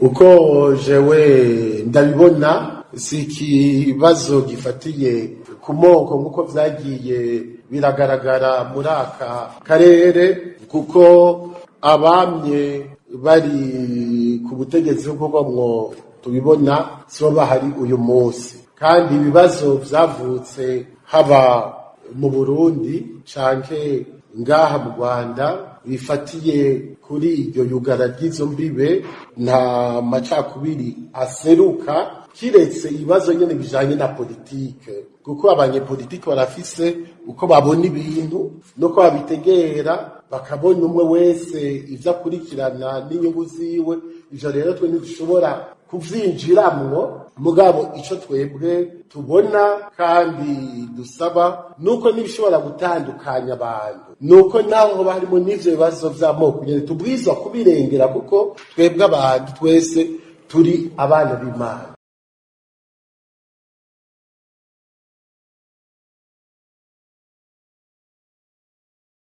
Uko jewe ndabibona, si ikibazo gifatiye ku moko nk'uko vyagiye biragaragara muri aka karere, kuko abamye bari ku butegetsi nk'uko mwo tubibona sibo bahari uyu munsi. Kandi ibibazo vyavutse haba mu Burundi canke ngaha mu Rwanda bifatiye kuri iryo yugara ry'izo mbibe, nta macakubiri aseruka, kiretse ibibazo nyene bijanye na politike, kuko abanyepolitike barafise uko babona ibintu nuko babitegera, bakabona umwe wese ivyo akurikirana n'inyungu ziwe. Ivyo rero twe ntidushobora kuvyinjiramwo. Mugabo ico twebwe tubona kandi dusaba nuko n'ibishobora gutandukanya abantu, nuko naho hoba harimo n'ivyo bibazo vy'amoko nyene, tubwirizwa kubirengera, kuko twebwe abantu twese turi abana b'Imana.